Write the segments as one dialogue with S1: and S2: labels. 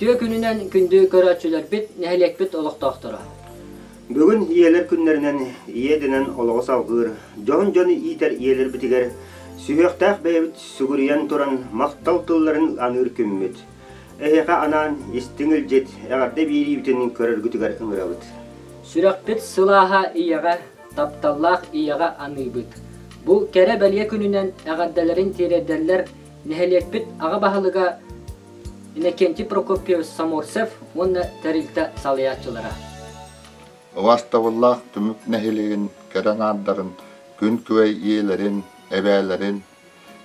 S1: Үтүө күнүнэн күндү көрөөччүлэрбит, нэһилиэкпит олохтоохторо.
S2: Бүгүн ийэлэр күннэринэн ийэ дэнэн олоҕу салҕыыр, дьоһун дьону иитэр ийэлэрбитигэр сүһүөхтээх бэйэбит сүгүрүйэн туран махтал тылларын аныыр күммүт. Эһиэхэ анаан истиҥ илдьит, эҕэрдэ биэриибитин көрөргүтүгэр ыҥырабыт.
S1: Сүрэхпит сылааһа ийэҕэ, тапталлаах ийэҕэ аныыбыт. Бу кэрэ-бэлиэ күнүнэн эҕэрдэлэрин тириэрдэллэр нэһилиэкпит аҕа баһылыга Иннокентий Прокопьевич Саморцев уонна тэрилтэ салайааччылара.
S3: Убаастабыллаах Түмүк нэһилиэгин кэрэ аҥаардарын, күн күбэй ийэлэрин, эбээлэрин,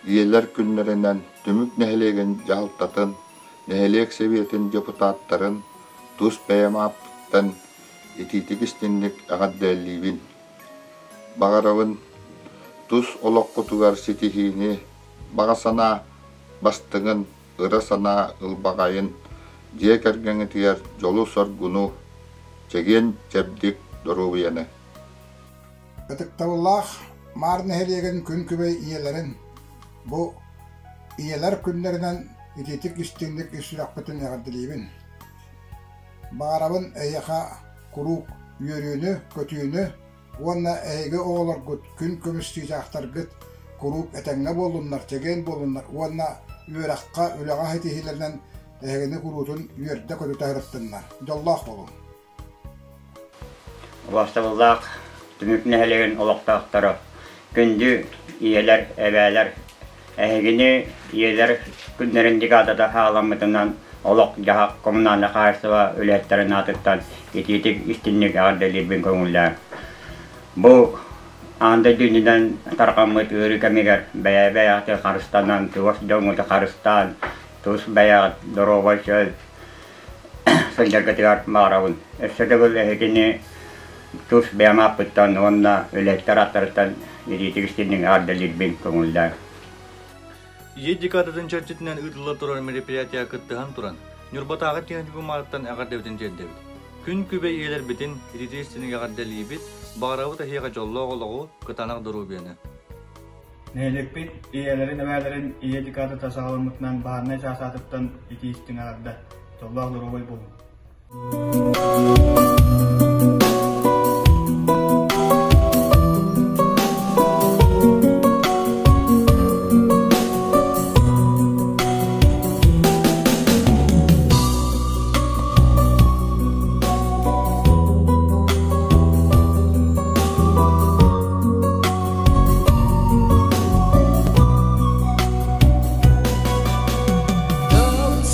S3: ийэлэр күннэринэн Түмүк нэһилиэгин дьаһалтатын, нэһилиэк сэбиэтин депутаттарын тус бэйэм ааппыттан итиитик-истиҥник эҕэрдэлиибин. Баҕарабын тус олоххутугар ситиһиини, баҕа санаа бастыҥын, ыра санаа ылбаҕайын, дьиэ кэргэҥҥитигэр дьолу-соргуну, чэгиэн-чэбдик доруобуйаны.
S4: Ытыктабыллаах Маар нэһилиэгин күн күбэй ийэлэрин бу ийэлэр күннэринэн итиитик истиҥник ис сүрэхпитин эҕэрдэлиибин. Баҕарабын эһиэхэ куруук үөрүүнү, көтүүнү уонна эһиги оҕолоргут күн көмүс чыычаахтаргыт куруук этэҥҥэ буоллуннар, чэгиэн буоллуннар уонна үөрэххэ, үлэҕэ ситиһиилэринэн эһигини куруутун үөрдэ-көтүтэ сырыттыннар. Дьоллоох буолуҥ!
S5: Убаастабыллаах Түмүк нэһилиэгин олохтоохторо, күндү ийэлэр, эбээлэр, эһигини ийэлэр күннэрин декадата хааламмытынан олох-дьаһах коммунальнай хаһаайыстыба үлэһиттэрин аатыттан итиитик истиҥник эҕэрдэлиирбин көҥүллээҥ. Бу аан дойду үрдүнэн тарҕаммыт ыарыы кэмигэр бэйэ-бэйэҕитин харыстанан, чугас дьоҥҥутун харыстаан, тус бэйэҕит доруобай чөл сылдьаргытыгар баҕарабын. Өссө төгүл эһигини тус бэйэм ааппыттан уонна үлэһиттэр ааттарыттан итиитик истиҥник эҕэрдэлиирбин көҥүллээҥ.
S6: Ийэ декадатын чэрчитинэн ыытылла турар мероприятиеҕа кыттыһан туран, Ньурбатааҕы техникумааттан эҕэрдэбитин тиэрдэбит. Күн күбэй ийэлэрбитин ититии истиҥник эҕэрдэлиибит, баҕарабыт эһиэхэ дьоллоох олоҕу, кытаанах доруобуйаны.
S7: Нэһилиэкпит ийэлэрин, эбээлэрин ийэ декадата саҕаламмытынан баһаарынай чаас аатыттан итии истиҥ эҕэрдэ! Дьоллоох доруобай буолуҥ!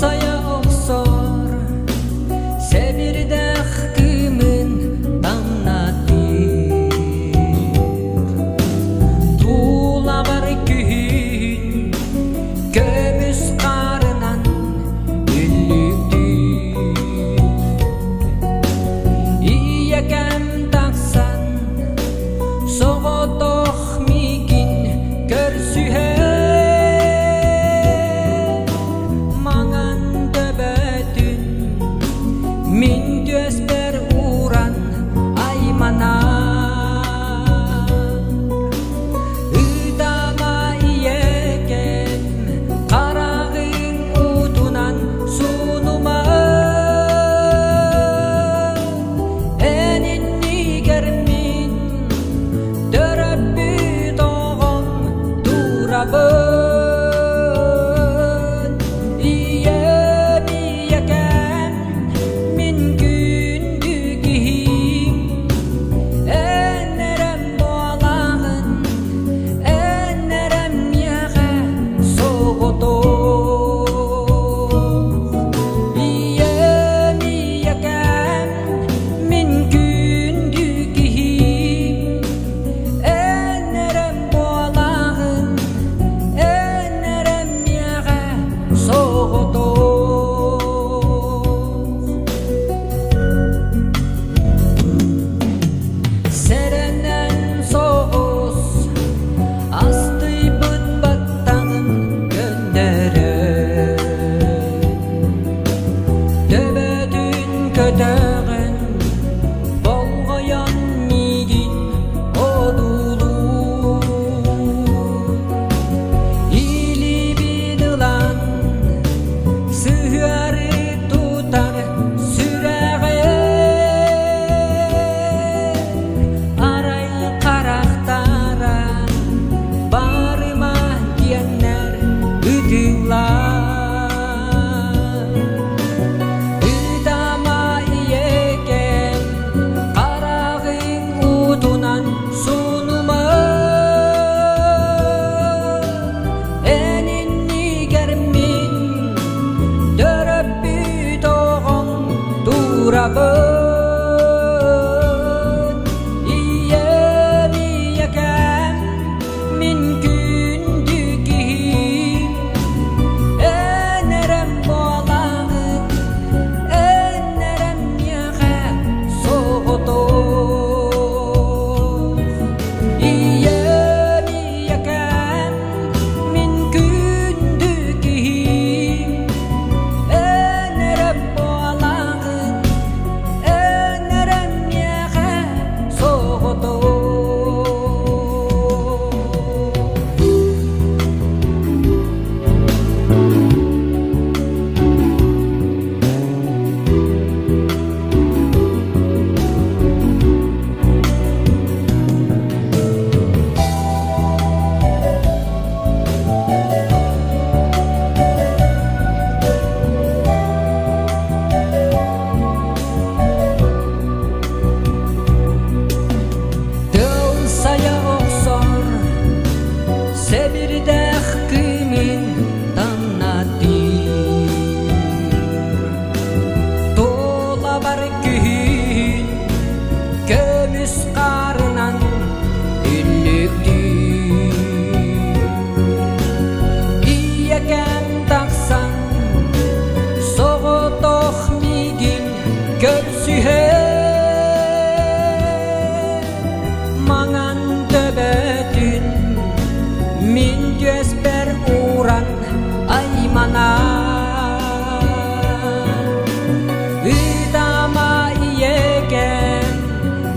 S8: Сайа охсор сэбирдэх кыымын таҥнатыыр Тулабар күһүн көмүс хаарынан үллүктүүр Ийэкэм тахсан соҕотох миигин көрсүһэр маҥан төбөтүн мин түөспэр ууран айманар Ытама ийэкэм хараҕыҥ уутунан суунума Эн иннигэр мин төрөппүт оҕом турабын Ийэм ийэкэм мин күндү киһим Эн эрэм буолаҕын эн эрэм миэхэ соҕотох Ийэм ийэкэм мин күндү киһим эн эрэм буолаҕын. Турабын ийэм ийэкэм мин күндү киһим эн эрэм буолаҕын эн эрэм миэхэ соҕотох ийэм ийэкэм мин күндү киһим эн эрэм буолаҕын эн эрэм миэхэ соҕотох. Тыл сайа охсор сэбирдэх кыымын тамнатыыр Туолабар күһүн көмүс хаарынан үллүктүүр Ийэкэм тахсан соҕотох миигин көрсүһэр Маҥан төбөтүн мин түөспэр ууран айманар Ыытама ийэкэм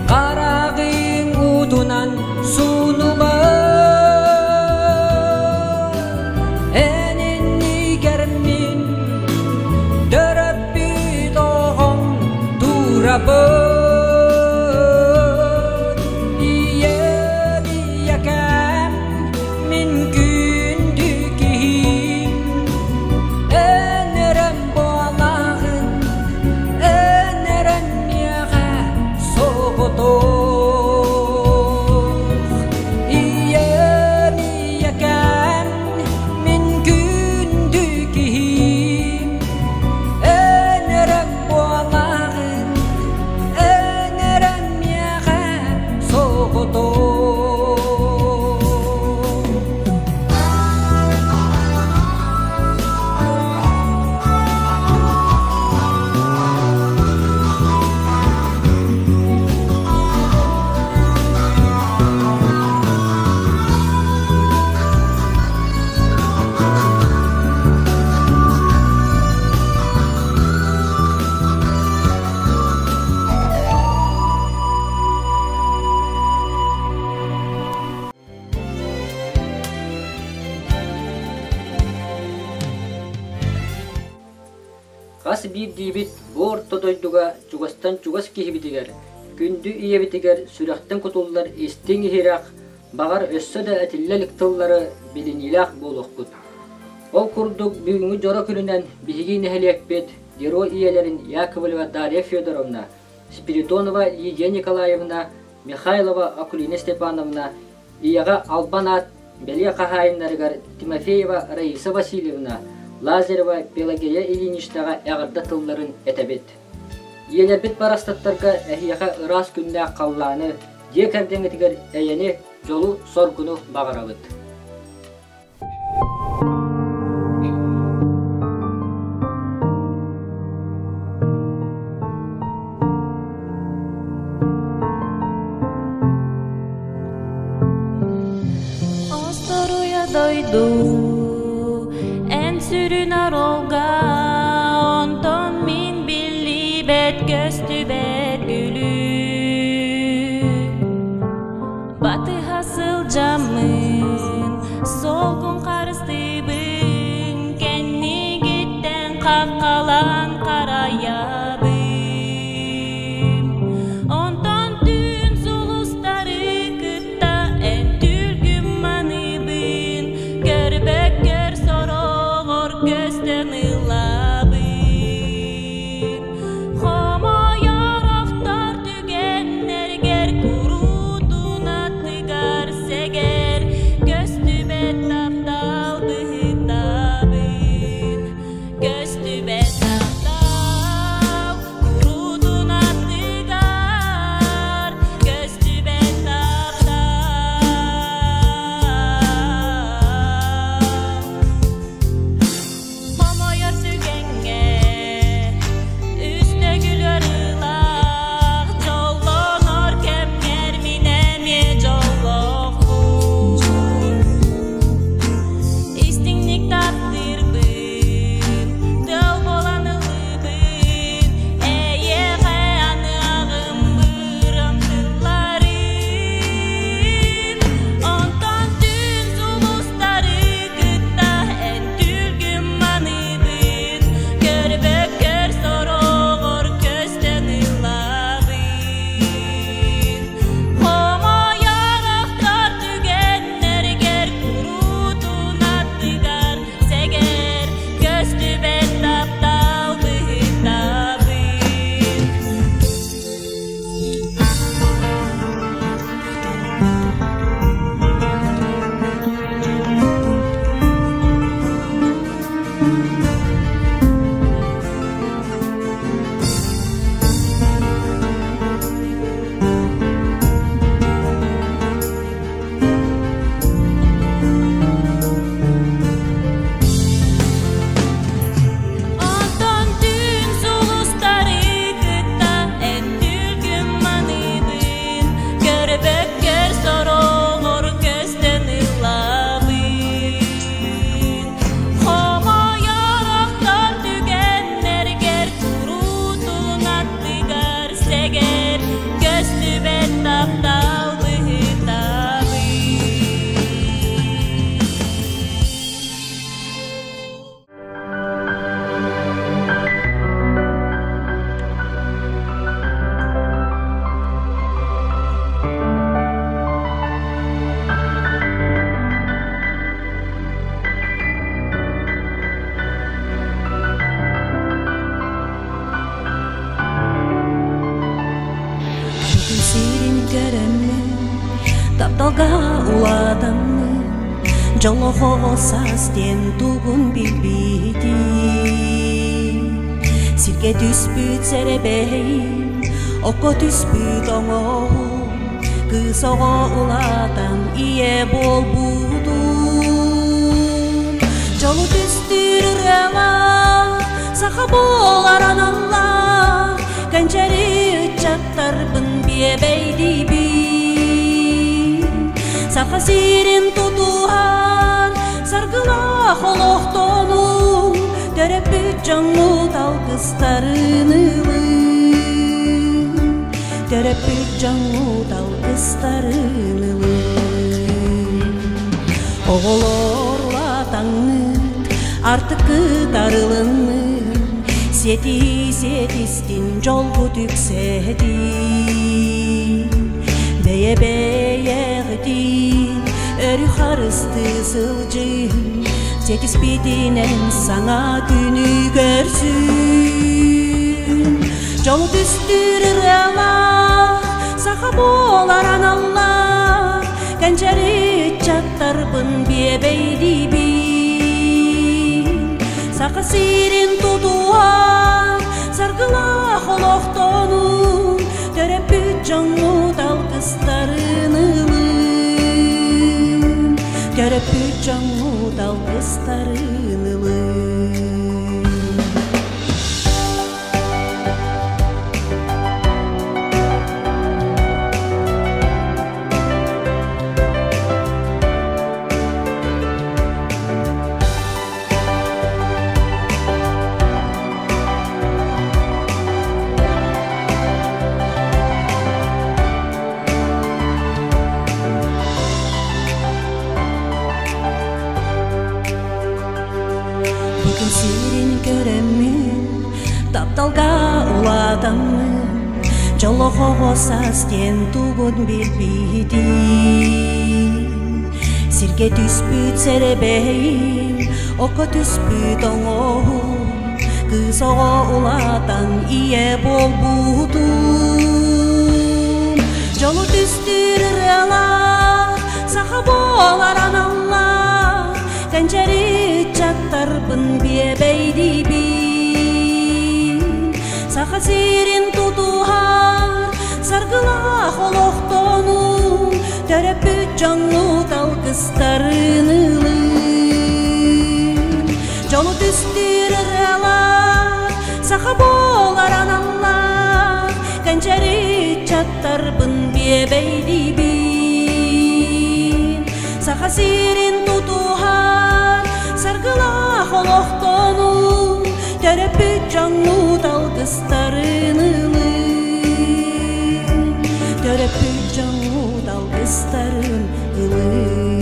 S8: хараҕыҥ уутунан суунума Эн иннигэр мин төрөппүт оҕоҥ турабын Ийэм ийэкэм мин күндү киһим эн эрэм буолаҕын эн эрэм миэхэ соҕотох Ийэм ийэкэм мин күндү киһим эн эрэм буолаҕын эн эрэм миэхэ соҕотох.
S1: Хас биирдиибит бу орто дойдуга чугастан чугас киһибитигэр, күндү ийэбитигэр сүрэхтэн кутуллар истиҥ иһирэх, баҕар өссө да этиллэ илик тыллары билиниилээх буолуохпут. Ол курдук бүгүҥҥү дьоро күнүнэн биһиги нэһилиэкпит Герой ийэлэрин Яковлева Дарья Федоровна, Спиридонова Лидия Николаевна, Михайлова Акулина Степановна ийэҕэ албан аат бэлиэ хаһаайыннарыгар Тимофеева Раиса Васильевна, Лазарева Пелагея Ильиничнаҕа эҕэрдэ тылларын этэбит. Ийэлэрбит барастаттарга эһиэхэ ыраас күннээх халлааны, дьиэ кэргэҥҥитигэр эйэни, дьолу-соргуну баҕарабыт.
S9: Осторуйа дойду эн сүрүн оролга онтон мин биллибэт көстүбэт күлүк Батыһа сылдьаммын, солкун харыстыыбын, кэннигиттэн хаххалаан харайабын. Онтон түүн сулустары кытта эн түлгүм маныыбын, көрбөккөр сороҕор көстөн ылабын. Хомойор охтор түгэннэргэр куруутун аттыгар сэгэр көстүбэт таптал быһыттабын, көстүбэт.
S8: Дьолоҕо саас диэн тугун билбитим. Сиргэ түспүт сэрэбэйим, окко түспүт оҥоһум, кыыс оҕо улаатан ийэ буолбутум. Дьолу түстүүр ырыалаах, саха буолар аналлаах, кэнчэри ыччаттарбын биэбэйдиибин. Саха сирин тутуһан, саргылаах олохтонуҥ, төрөппүт дьоҥҥут алгыстарын ылыҥ. Төрөппүт дьоҥҥут алгыстарын ылыҥ. Оҕолор улаатаҥҥыт, артыккыт арылыннын, сиэтии сиэтистин дьолгут үксэтин. Бэйэ-бэйэҕитин өрүү харыстыы сылдьын, сиэтиспитинэн саҥа күнү көрсүн. Дьол түстүүр ырыалаах, саха буолар аналлаах, кэнчэри ыччаттарбын биэбэйдиибин. Саха сирин тутуһан, саргылаах олохтонун, төрөппүт дьоҥҥут алгыстарын ылын. Төрөппүт дьоҥҥут алгыстарын ылын. Күн сирин көрөммүн, тапталга улаатаммын, дьоллоох саас диэн тугун билбитим. Сиргэ түспүт сэрэбэйим, окко түспүт оҥоһум, кыыс оҕо улаатан ийэ буолбутум. Дьолу түстүүр ырыалаах, саха буолар аналлаах, кэнчэри ыччаттарбын биэбэйдиибин. Саха сирин тутуһар, саргылаах олохтонуу, төрөппүт дьоҥҥут алгыстарын ылын. Дьолу түстүүр ырыалаах, саха буолар аналлаах, кэнчэри ыччаттарбын биэбэйдиибин. Саха сирин тутуһар, саргылаах олохтонуу, төрөппүт дьоҥҥут алгыстарын ылын. Төрөппүт дьоҥҥут алгыстарын ылын.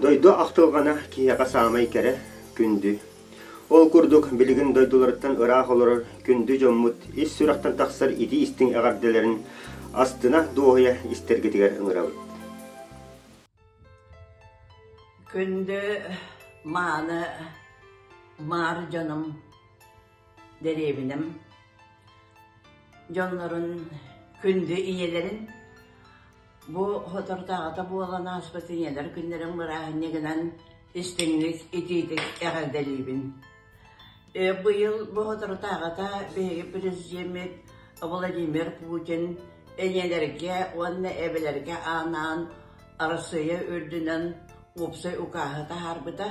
S2: Дойду ахтылҕана киһиэхэ саамай кэрэ, күндү. Ол курдук билигин дойдуларыттан ыраах олорор күндү дьоммут ис сүрэхтэн тахсар итии истиҥ эҕэрдэлэрин астына дуоһуйа истэргитигэр ыҥырабыт.
S10: Күндү мааны маар дьонум, дэриэбинэм дьоннорун күндү ийэлэрин Бу соторутааҕыта буолан ааспыт Ийэлэр күннэрин бырааһынньыгынан истиҥник, итиитик эҕэрдэлиибин. Быйыл бу соторутааҕыта биһиги президеммит Владимир Путин ийэлэргэ уонна эбэлэргэ анаан Арассыыйа үрдүнэн уопсай укааһы таһаарбыта.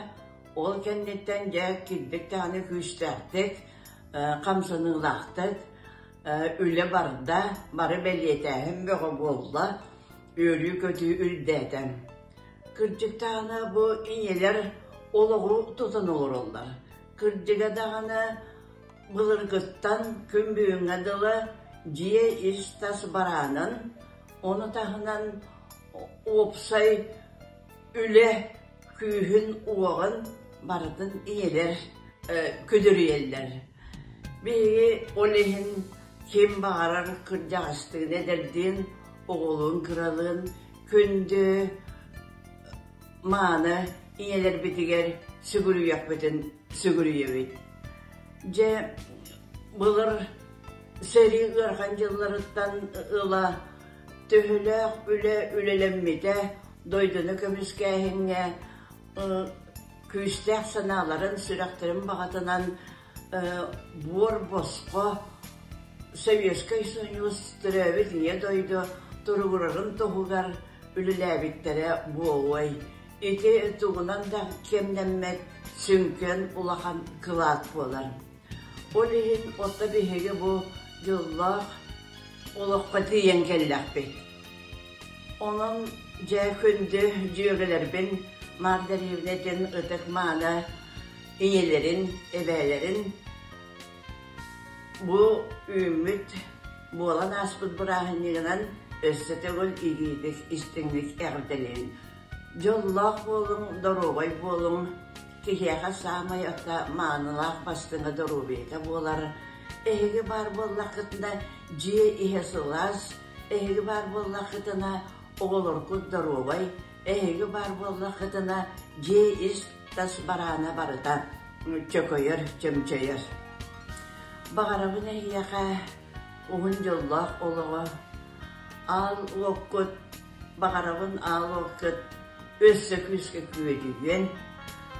S10: Ол кэнниттэн дьэ кирдик даҕаны күүстээхтик, хамсаныылаахтык Үлэ барда, бары бэлиэтээһин бөҕө буолла, үөрүү-көтүү үрдээтэ. Кырдьык даҕаны бу ийэлэр олоҕу тутан олороллор. Кырдьыга даҕаны былыргыттан күн бүгүҥҥэ дылы дьиэ ис-тас бараанын, ону таһынан уопсай үлэ күүһүн-уоҕун барытын ийэлэр күдүрүйэллэр. Биһиги ол иһин ким баҕарар кырдьаҕастыын, эдэрдиин, оҕолуун, кыралыын күндү мааны ийэлэрбитигэр сүгүрүйүөхпүтүн сүгүрүйэбит. Дьэ, былыр сэрии ыарахан дьылларыттан ыла төһөлөөх үлэ үлэлэммитэ дойдуну көмүскээһиҥҥэ күүстээх санааларын, сүрэхтэрин баҕатынан буор босхо Советскай Союз төрөөбүт Ийэ дойду туругурарын туһугар үлэлээбиттэрэ буолуой. Ити тугунан да кэмнэммэт сүҥкэн улахан кылаат буолар. Ол иһин отто биһиги бу дьоллоох олоххо тиийэн кэллэхпит. Онон дьэ күндү дьүөгэлэрбин Март дэриэбинэтин ытык-мааны ийэлэрин, эбээлэрин бу үүммүт буолан ааспыт бырааһынньыгынан өссө төгүл илиитик истиҥник эҕэрдэлиибин. Дьоллоох буолуҥ, доруобай буолуҥ, киһиэхэ саамай ата маанылаах бастыҥа доруобуйата буолар. Эһиги баар буоллаххытына дьиэ иһэ сылаас, эһиги баар буоллаххытына оҕолоргут доруобай, эһиги баар буоллаххытына дьиэ ис-тас бараана барыта чөкөйөр, чөмчөйөр. Баҕарабын эһиэхэ уһун дьоллоох олоҕу, аал уоккут, баҕарабын аал уоккут өссө күүскэ күөдьүйүөн,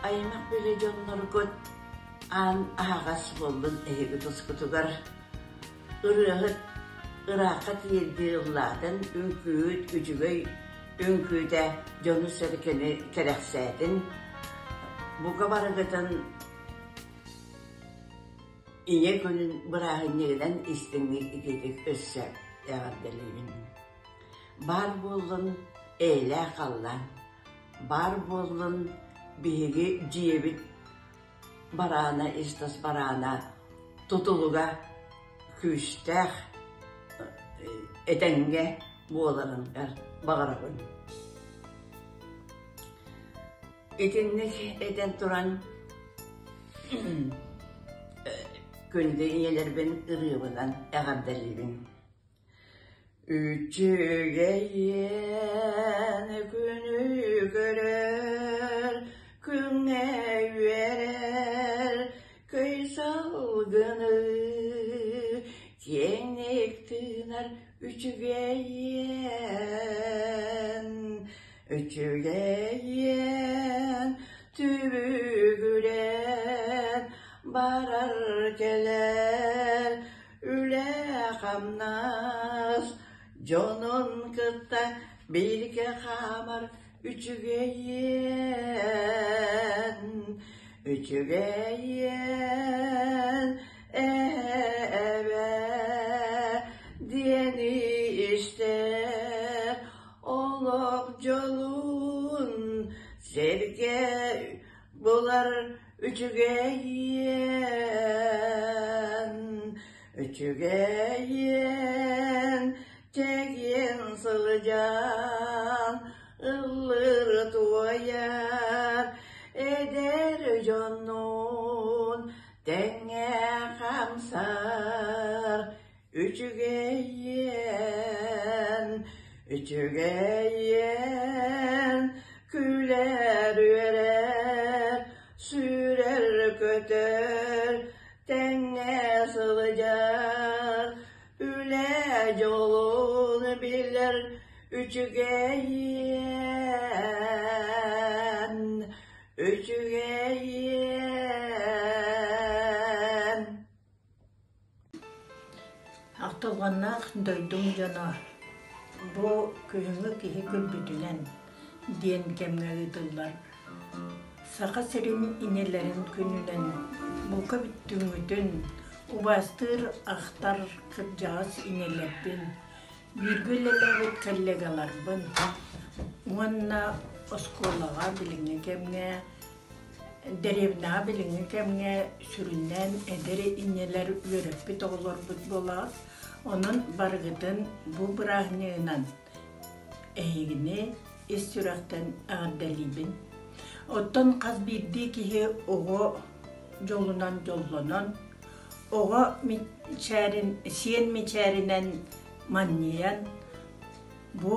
S10: аймах билэ дьонноргут аан аһаҕас буоллун эһиги тускутугар. Ырыаһыт ыраахха тиийэрдии ыллаатын, үҥкүүһүт үчүгэй үҥкүүтэ дьону-сэргэни кэрэхсээтин, бука барыгытын Ийэ күнүн бырааһынньыгынан истиҥник итиитик өссө эҕэрдэлиибин. Баар буоллун эйэлээх халлаан, баар буоллун биһиги дьиэбит бараана ис-тас бараана тутулуга күүстээх этэҥҥэ буоларыгар баҕарабын. Итинник этэн туран күндү ийэлэрбин ырыабынан эҕэрдэлиибин. Үчүгэйиэн күнү көрөр, күҥҥэ үөрэр, көй салгыны киэҥник тыынар үчүгэйиэн, үчүгэйиэн түбүгүрэн барар кэлэр Үлэ-хамнас дьонун кытта бииргэ хаамар үчүгэйиэн, үчүгэйиэн, эбэ диэни истэр олох дьолун сэргэ булар Үчүгэйиэн, үчүгэйиэн, чэгиэн сылдьан, ыллыыр туойар эдэр дьоннуун тэҥҥэ хамсар Үчүгэйиэн, үчүгэйиэн, күлэр-үөрэр, сүүрэр-көтөр, тэҥҥэ сылдьар, үлэ дьолун билэр үчүгэйиэн, үчүгэйиэн.
S11: Ахтылҕаннаах дойдум дьоно бу күһүҥҥү киһи күлбүтүнэн диэн кэмҥэ ыытыллар Саха сирин инэлэрин күнүнэн бука бүттүүҥҥүтүн убаастыыр ахтар кырдьаҕас инэлэрбин, бииргэ үлэлээбит коллегаларбын уонна оскуолаҕа билиҥҥи кэмҥэ Дэриэбинэҕэ билиҥҥи кэмҥэ сүрүннээн эдэр инньэлэр үөрэппит оҕолорбут буолаҕыт. Онон барыгытын бу бырааһынньыгынан эһигини ис сүрэхтэн эҕэрдэлиибин. Оттон хас биирдии киһи оҕо дьолунан дьоллонон, оҕо мичээрин, сиэн мичээринэн манньыйан бу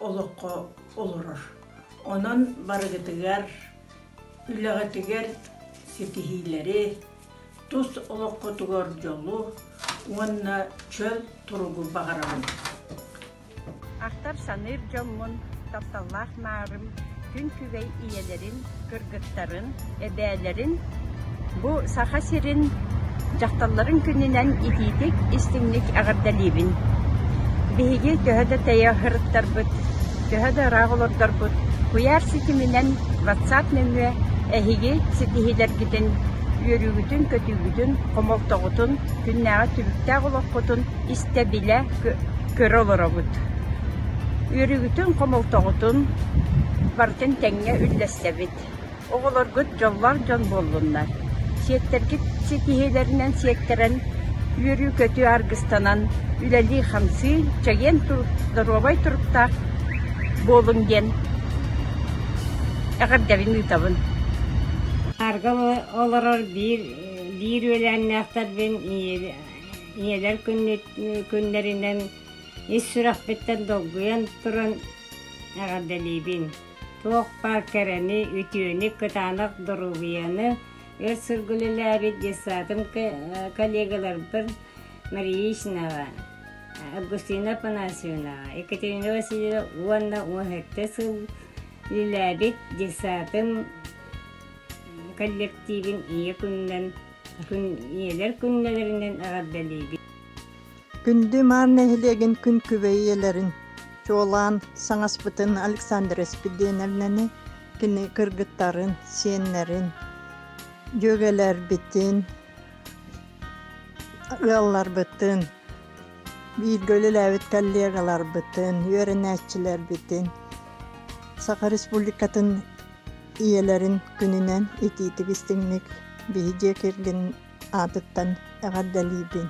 S11: олоххо олорор. Онон барыгытыгар үлэҕитигэр ситиһиилэри,
S12: Тус олоххутугар дьолу уонна чөл туругу баҕарабын.
S13: Ахтар-саныыр дьоммун, тапталлаах маарым, күн күбэй ийэлэрин, кыргыттарын, эбээлэрин бу Саха сирин дьахталларын күнүнэн итиитик, истиҥник эҕэрдэлиибин. Биһиги төһө да тэйэ сырыттарбыт, төһө да ыраах олордорбут, куйаар ситиминэн WhatsApp нөҥүө эһиги ситиһиилэргитин, үөрүүгүтүн-көтүүгүтүн, хомолтоҕутун, күннээҕи түбүктээх олоххутун истэ-билэ, көрө олоробут. Үөрүүгүтүн, хомолтоҕутун барытын тэҥҥэ үллэстэбит. Оҕолоргут дьоллоох дьон буоллуннар. Сиэттэргит ситиһиилэринэн сиэттэрэн, үөрүү-көтүү аргыстанан, үлэлии-хамсыы, чэгиэн доруобай туруктаах буолуҥ диэн эҕэрдэбин ыытабын.
S14: Арга олорор биир биир үөлээннээхтэрбин ийэлэр күннэринэн ис сүрэхпиттэн долгуйан туран эҕэрдэлиибин. Туох баар кэрэни, үтүөнү, кытаанах доруобуйаны өр сылга үлэлээбит детсадым коллегаларбын Мария Ильиничнаҕа, Августина Афанасьевнаҕа, Екатерина Васильева уонна 17 сыл үлэлээбит детсадым коллективин ийэ күнүнэн ийэлэр күннэлэринэн эҕэрдэлиибин.
S15: Күндү Маар нэһилиэгин күн күбэй ийэлэрин, чуолаан саҥаспытын Александра Спирденовнаны, кини кыргыттарын, сиэннэрин, дьүөгэлэрбитин, ыалларбытын, бииргэ үлэлээбит коллегаларбытын, үөрэнээччилэрбитин Саха Республикатын ийэлэрин күнүнэн итиитик-истиҥник биһи дьиэ кэргэн аатыттан эҕэрдэлиибин.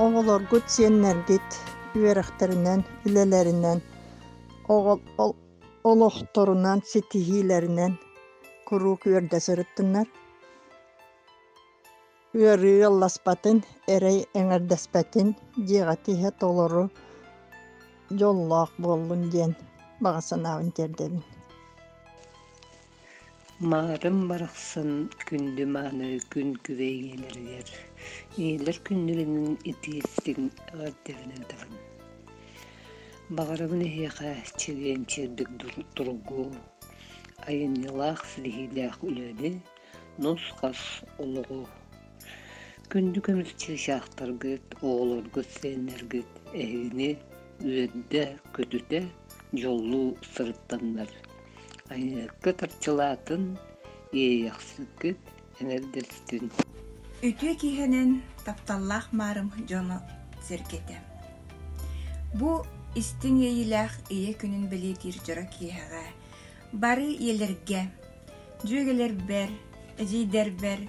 S15: Оҕолоргут, сиэннэргит үөрэхтэринэн, үлэлэринэн, олохторунан, ситиһиилэринэн куруук үөрдэ сырыттыннар. Ыарыы ыалласпатын, эрэй эҥэрдэспэтин, дьиэҕэ тиһэ толору дьоллоох буоллун диэн баҕа санаабын тиэрдэбин.
S16: Маарым барахсан күндү мааны күн күбэй ийэлэригэр, ийэлэр күннэринэн итиистиҥ эҕэрдэбин ыытабын. Баҕарабын эһиэхэ чэгиэн-чэбдик туругу, айымньылаах ситиһиилээх үлэни, нус-хас олоҕу. Күндү көмүс чыычаахтаргыт, оҕолоргут, сиэннэргит эһигини үөрдэ, көтүтэ, дьоллуу сырыттаннар. Айыыһыккыт арчылаатын, иэйэхсиккит эҥэрдэстин.
S17: Үтүө киэһэнэн тапталлаах маарым дьоно сэргэтэ. Бу истиҥ иэйиилээх ийэ күнүн бэлиэтиир дьоро киэһэҕэ бары ийэлэргэ, дьүөгэлэрбэр, эдьиийдэрбэр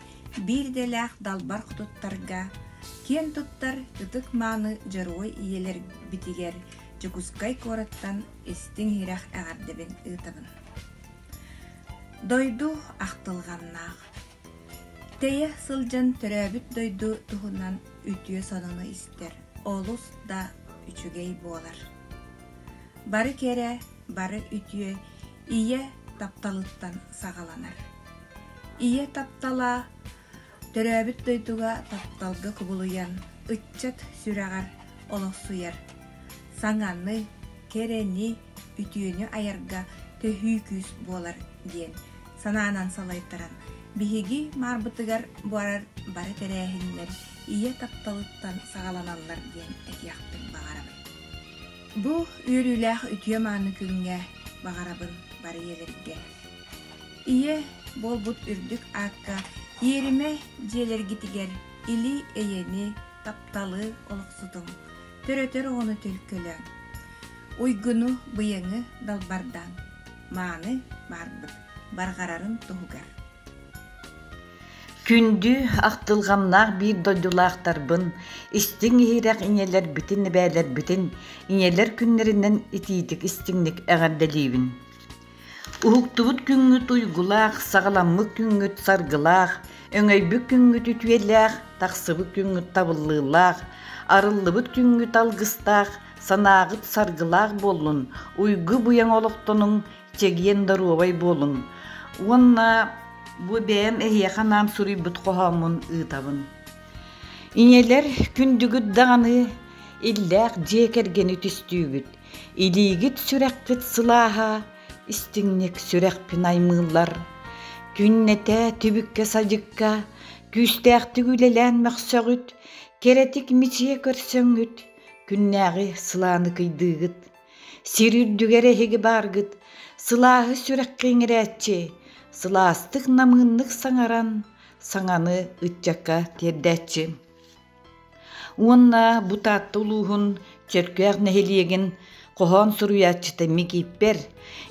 S17: биир идэлээх далбар хотуттарга киэн туттар ытык-мааны дьоруой ийэлэрбитигэр Дьокуускай куораттан истиҥ-иһирэх эҕэрдэбин ыытабын. Дойду ахтылҕаннаах. Тэйэ сылдьан төрөөбүт дойду туһунан үтүө сонуну истэр олус да үчүгэй буолар. Бары кэрэ, бары үтүө ийэ тапталыттан саҕаланар. Ийэ таптала төрөөбүт дойдуга тапталга кубулуйан, ыччат сүрэҕэр олохсуйар. Саҥаны, кэрэни, үтүөнү айарга төһүү күүс буолар диэн санаанан салайтаран, биһиги маарбытыгар барар бары тэрээһиннэр ийэ тапталыттан саҕаланаллар диэн этиэхпин баҕарабын. Бу үөрүүлээх үтүө-мааны күҥҥэ баҕарабын бары ийэлэргэ. Ийэ буолбут үрдүк аакка иэримэ дьиэлэргитигэр или-эйэни, тапталы олохсутуҥ, төрөтөр оҕону төлкөлөөҥ. Уйгуну, быйаҥы далбардааҥ, мааны баарбыт барҕарарын туһугар.
S18: Күндү, ахтылҕаннаах биир дойдулаахтарбын, истиҥ-иһирэх ийэлэрбитин, эбээлэрбитин ийэлэр күннэринэн итиитик-истиҥник эҕэрдэлиибин. Уһуктубут күҥҥүт уйгулаах, саҕаламмыт күҥҥүт саргылаах, өҥөйбүт күҥҥүт үтүөлээх, тахсыбыт күҥҥүт табыллыылаах, арыллыбыт күҥҥүт алгыстаах, санааҕыт саргылаах буоллун, уйгу-быйаҥ олохтонуҥ, чэгиэн доруобай буолуҥ. Уонна Бу бэйэм эһиэхэ анаан суруйбут хоһооммун ыытабын. Ийэлэр күндүгүт даҕаны иллээх дьиэ кэргэни түстүүгүт. Илиигит сүрэххит сылааһа истиҥник сүрэхпин аймыыллар. Күннэтэ түбүккэ-садьыкка күүстээхтик үлэлээн мөхсөҕүт, кэрэтик мичийэ көрсөҥҥүт, күннээҕи сылааны кыйдыыгыт. Сир үрдүгэр эһиги бааргыт, сылааһы сүрэххэ иҥэрээччи, сылаастык намыыннык саҥаран, саҥаны ыччакка тиэрдээччи. Уонна бу Таатта улууһун Чөркөөх нэһилиэгин хоһоон суруйааччыта Микииппэр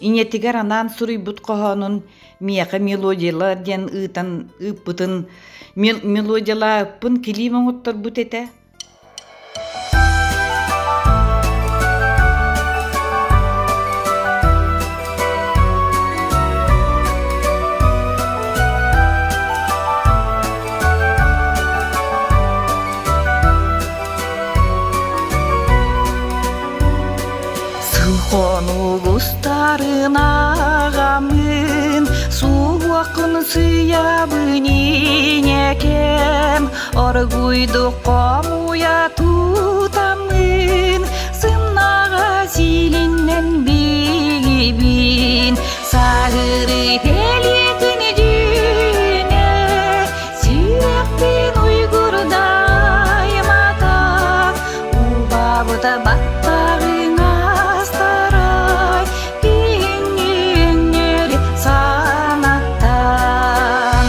S18: ийэтигэр анаан суруйбут хоһоонун миэхэ мелодиялар диэн ыытан ыыппытын мелодиялааппын килиим оҥотторбут этэ. Сылхонугустарын ағамын, суақын сыябын инекем, оргуйду қомуя тутамын, сымнаға силиннен билибин, сағыры пелетин дүйне, сүрәкпен уйгурдай мата, убабыта баттағың астарай, киңңер санаттан.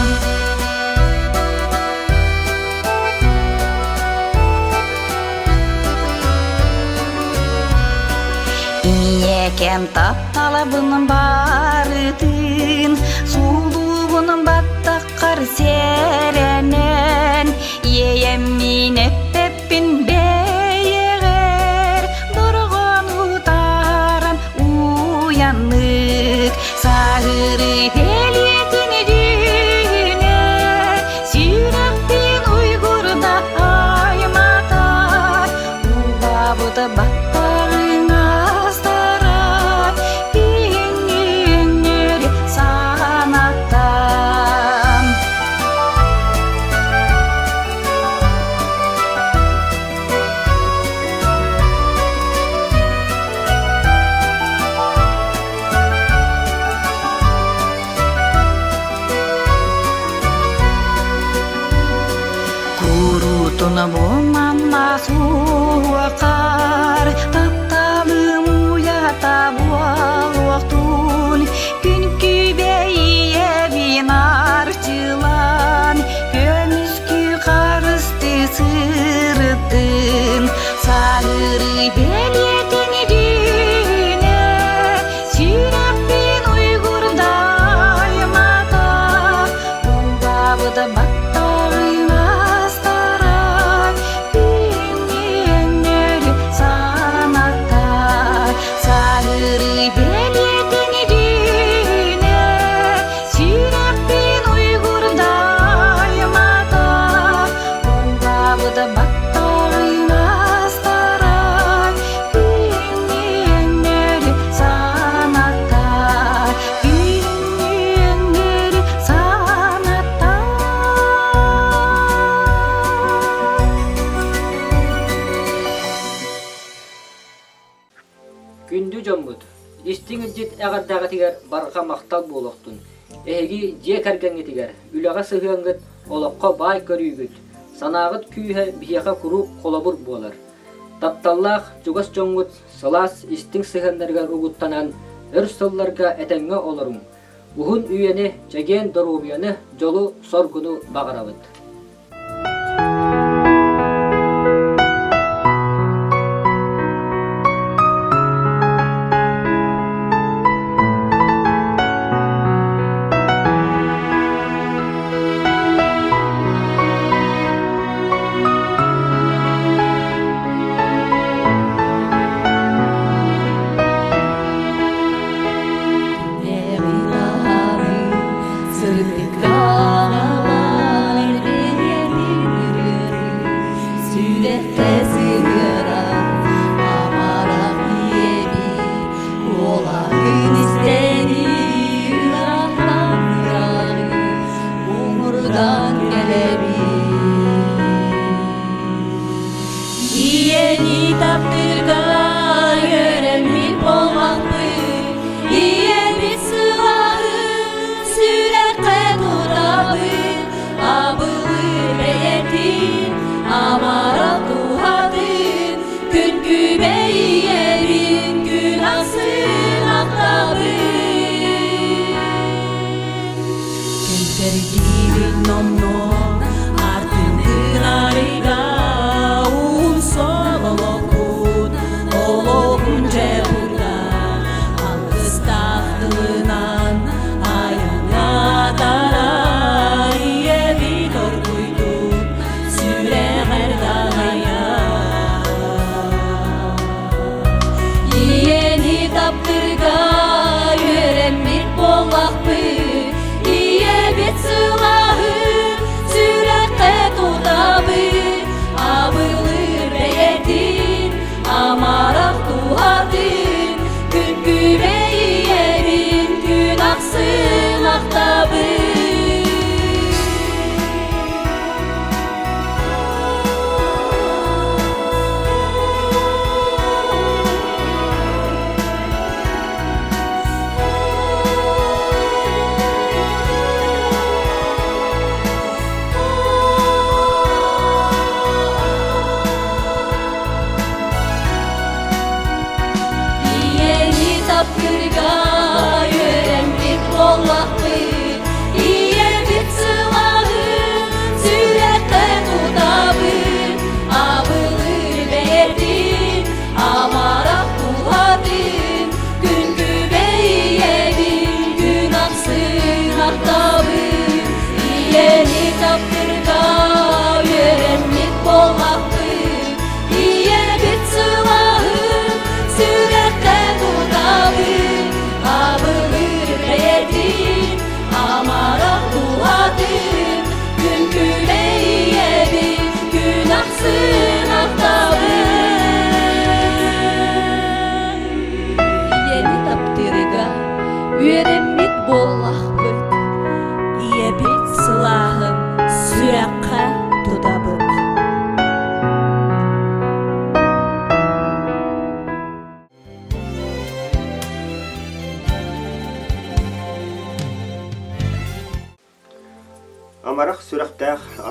S18: Ийэкэм тапталабын барытын, суулуубун баттаххар сэрэнэн, иэйэм мин эппэппин бэйэҕэр, дорҕоон утааран уйаннык, саһыры пелиэтин дүүнэ, сүрэхпин уйгурда аймата, убабыта баттаҕыҥ астарай, киһиҥҥиҥҥэр санаттан. Курутун бу манна суохар, тапталым уйата буолуохтун, күн күбэйиэбин арчылан, көмүскү харысты сырыттын, саһыры бэлиэтин дүүнэ, сүрэхпин уйгурдай мата, убабыта баттаҕыҥ астарай, күҥҥүҥҥэр санатта, саһыры бэлиэтин дүүнэ, сүрэхпин уйгурдай мата, убабыта баттаҕыҥ астарай, күҥҥүҥҥэр санатта, күҥҥүҥҥэр санатта.
S1: Күндү дьоммут, истиҥ илдьит эҕэрдэҕитигэр барҕа махтал буолуохтун. Эһиги дьиэ кэргэҥҥитигэр, үлэҕэ сыһыаҥҥыт, олоххо баай көрүүгүт, санааҕыт күүһэ биһиэхэ куруук холобур буолар. Тапталлаах чугас дьоҥҥут сылаас истиҥ сыһыаннарыгар угуттанан, өр сылларга этэҥҥэ олоруҥ. Уһун үйэни, чэгиэн доруобуйаны, дьолу-соргуну баҕарабыт.
S8: Сырдык аҕалан.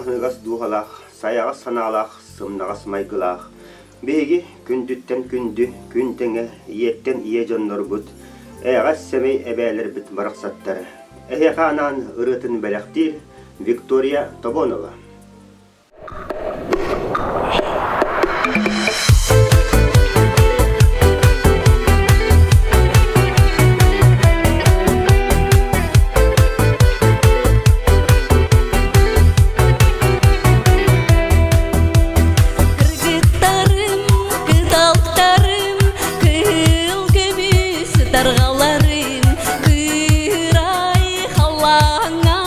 S2: Аһыныгас дууһалаах, сайаҕас санаалаах, сымнаҕас майгылаах. Биһиги күндүттэн күндү, күн тэҥэ, ийэттэн ийэ дьоннорбут, эйэҕэс сэмэй эбээлэрбит барахсаттар. Эһиэхэ анаан ырыатын бэлэхтиир Виктория Тобонова.
S9: Кыргыттарым, кыталыктарым, кыһыл көмүс тарҕаларым, кыырай халлааҥҥа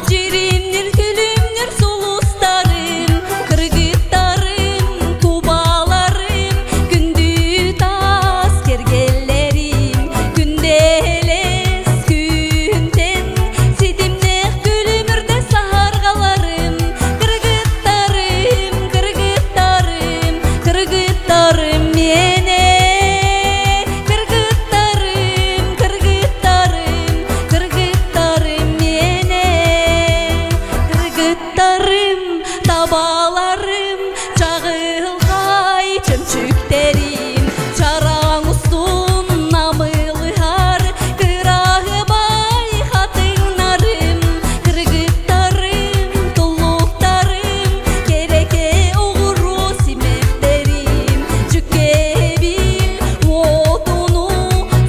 S9: дьиримнир күлүмнүр сулустарым, кыргыттарым, кубаларым, күндү таас кэргэллэрим, күндэлэс күнтэн ситимнээх күлүмүрдэ саһарҕаларым, кыргыттарым, кыргыттарым, кыргыттарым миэнэ. Кыргыттарым, кыргыттарым, кыргыттарым миэнэ. Кыргыттарым, табаларым, чаҕылхай чөмчүктэрим, чараҥ устун намылыһар кыраһыбай хатыҥнарым, кыргыттарым, туллуктарым, кэрэкэ оҕуруо симэхтэрим, дьүккэбил уотуну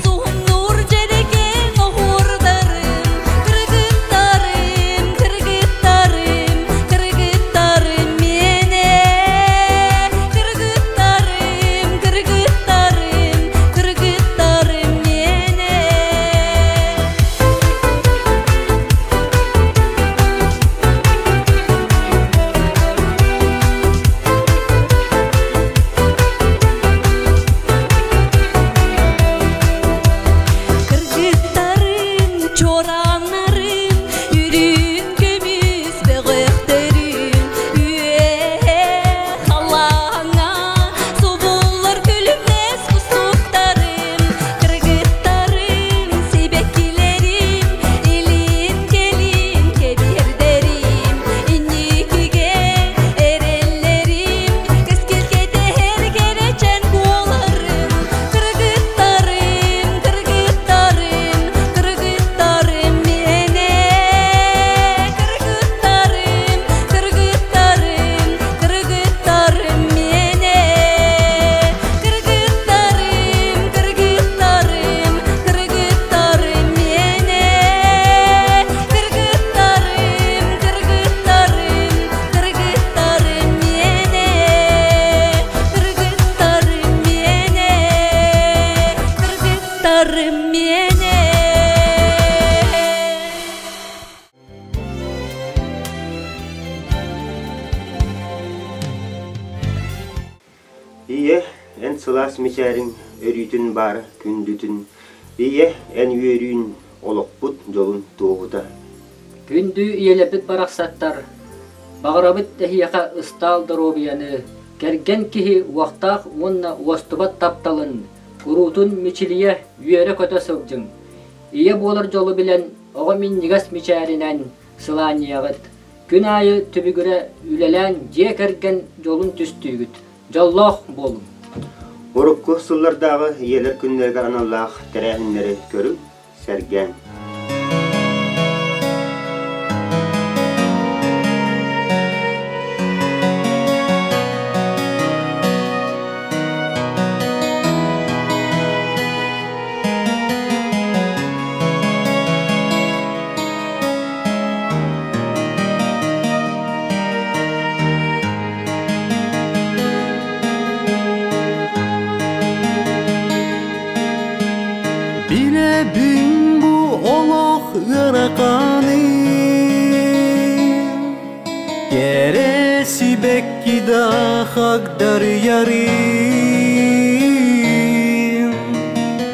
S9: суһумнуур дьэрэкээн оһуордарым, кыргыттарым, кыргыттарым, кыргыттарым миэнэ. Кыргыттарым, кыргыттарым, кыргыттарым миэнэ. Кыргыттарым, чуорааннарым, үрүҥ көмүс бөҕөхтөрүм, үөһэ халлааҥҥа субуллар күлүмнэс кустуктарым, кыргыттарым, сибэккилэрим, илин-кэлин кэбиһэрдэрим, инникигэ эрэллэрим, кэскилгэ тэһэр кэрэчээн буоларым, кыргыттарым, кыргыттарым, кыргыттарым миэнэ. Кыргыттарым, кыргыттарым, кыргыттарым миэнэ. Кыргыттарым, кыргыттарым, кыргыттарым миэнэ. Кыргыттарым, кыргыттарым, кыргыттарым миэнэ. Кыргыттарым миэнэ. Кыргыттарым миэнэ.
S2: Ийэ, эн сылаас мичээриҥ өрүүтүн баара күндүтүн, Ийэ, эн үөрүүн олохпут дьолун туоһута.
S1: Күндү ийэлэрбит барахсаттар, баҕарабыт эһиэхэ ыстаал доруобуйаны, кэргэн киһи уохтаах уонна уостубат тапталын, куруутун мичилийэ үөрэ-көтө сылдьыҥ. Ийэ буолар дьолу билэн, оҕо минньигэс мичээринэн сылаанньыйаҕыт. Күн аайы түбүгүрэ үлэлээн дьиэ кэргэн дьолун түстүүгүт. Дьоллоох буолуҥ!
S2: Урукку сыллардааҕы ийэлэр күннэригэр аналлаах тэрээһиннэри көрүҥ, сэргээҥ.
S19: Билэбин бу олох ыараханын Кэрэ сибэкки да хагдарыйарын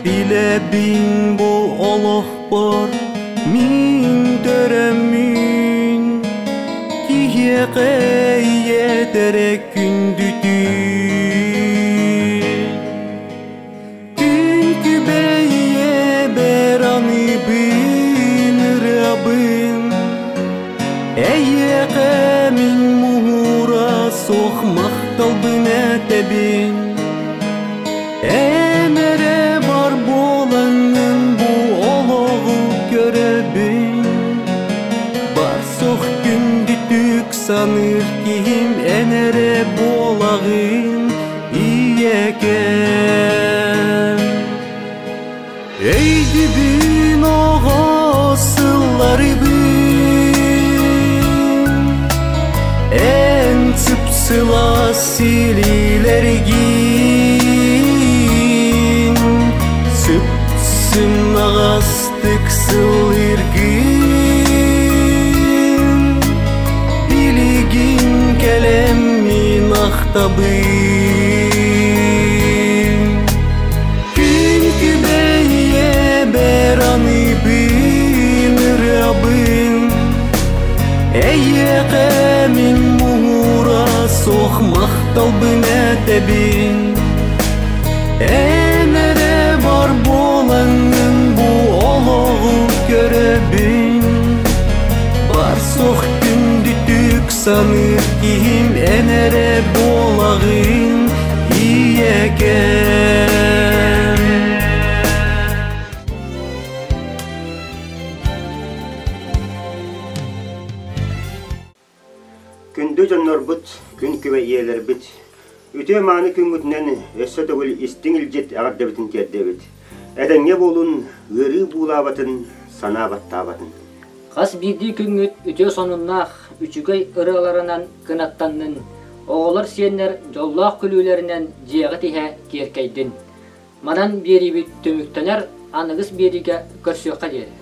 S19: Билэбин бу олохпор мин төрөммүн Киһиэхэ ийэтэрэ күндүтүн Күн күбэй ийэбэр аныыбын ырыабын Эйиэхэ мин суох махталбын этэбин Эн эрэ бар буолаҥҥын бу олоҕу көрөбүн Бар суох күндүтүк саныыр киһим эн эрэ буолаҕын ийэкэм Өйдүбүн оҕо сылларыбын Эн сып-сылаас силиилэргин Сып-сымнаҕастык сыллыыргын Билигин кэлэммин ахтабын Күн күбэй ийэбэр аныыбын ырыабын Эйиэхэ мин муҥура суох махталбын этэбин Эн эрэ бар буолаҥҥын бу олоҕу көрөбүн Бар суох күндүтүк саныыр киһим эн эрэ буолаҕын ийэкэм
S2: Күндү дьоннорбут, күн күбэй ийэлэрбит, үтүө-мааны күҥҥүтүнэн өссө төгүл истиҥ илдьит эҕэрдэбитин тиэрдэбит. Этэҥҥэ буолун, ыарыы буулаабатын, санаа баттаабатын.
S1: Хас биирдии күҥҥүт үтүө сонуннаах, үчүгэй ырыаларынан кынаттаннын, оҕолор сиэннэр дьоллоох күлүүлэринэн дьиэҕит иһэ киэркэйдин. Манан биэриибит түмүктэнэр, аныгыс биэриигэ көрсүөххэ диэри.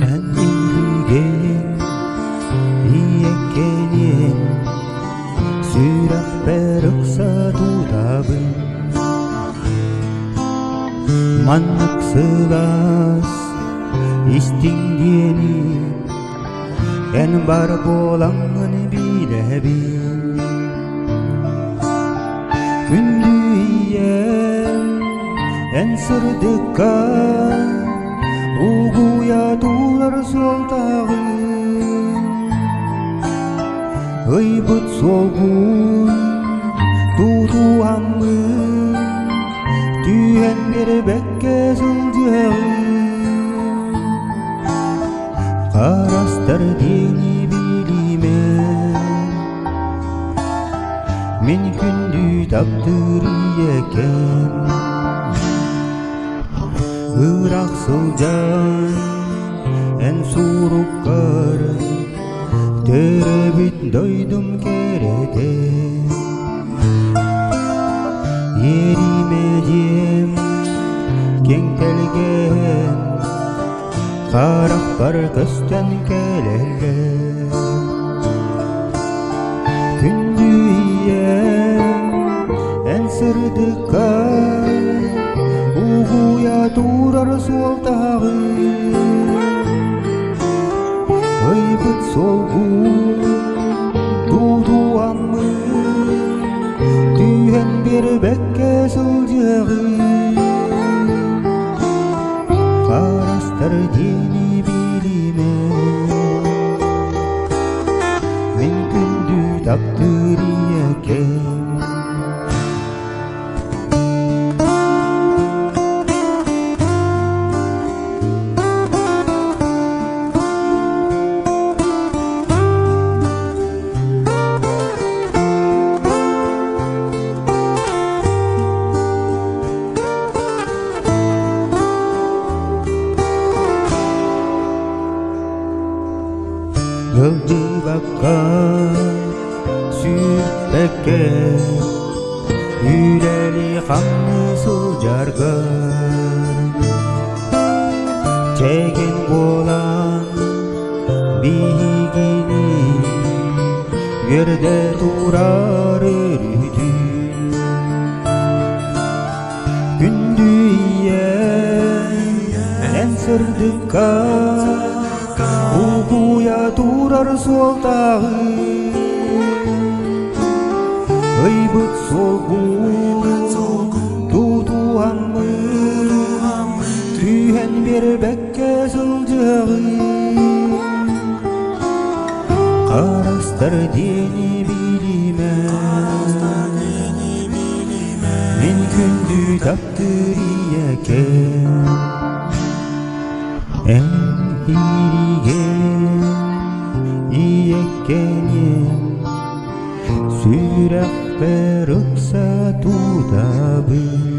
S19: Эн илиигин ийэккэниэн сүрэхпэр ыкса тутабын Маннык сылаас истиҥ диэни Эн бар буолаҥҥын билэбин Күндү ийэм эн сырдыкка Угуйа турар суолтаҕын Ыйбыт суолгун тутуһаммын Түһэн биэрбэккэ сылдьыаҕын Харастар диэни билимэ Мин күндү таптыыр ийэкэм Ыраах сылдьан эн суруккар Төрөөбүт дойдум кэрэтэ Иэримэ дьиэм киэҥ тэлгэһэм Харахпар көстөн кэлэллэр Күндү ийэм эн сырдыкка Угуйа турар суолтаҕын Ыйбыт суолгун тутуаммын Түһэн биэрбэккэ сылдьыаҕын Харастар диэни билимэ Мин күндү таптыыр ийэкэм Ыалдьыбакка, сүүрбэккэ, үлэли-хамныы сылдьаргар Чэгин буолан биһигини үөрдэ турар өрүтүн Күндү ийэм сырдыкка Букуйа турар суолтааҕы Ыйбыт суолгун тутуһаммын Түһэн биэрбэккэ сылдьыаҕын Харастар диэни билимэ Мин күндү таптыыр ийэкэм Эн ириген ийэккэниэм Сүрэхпэр ыкса тутабын.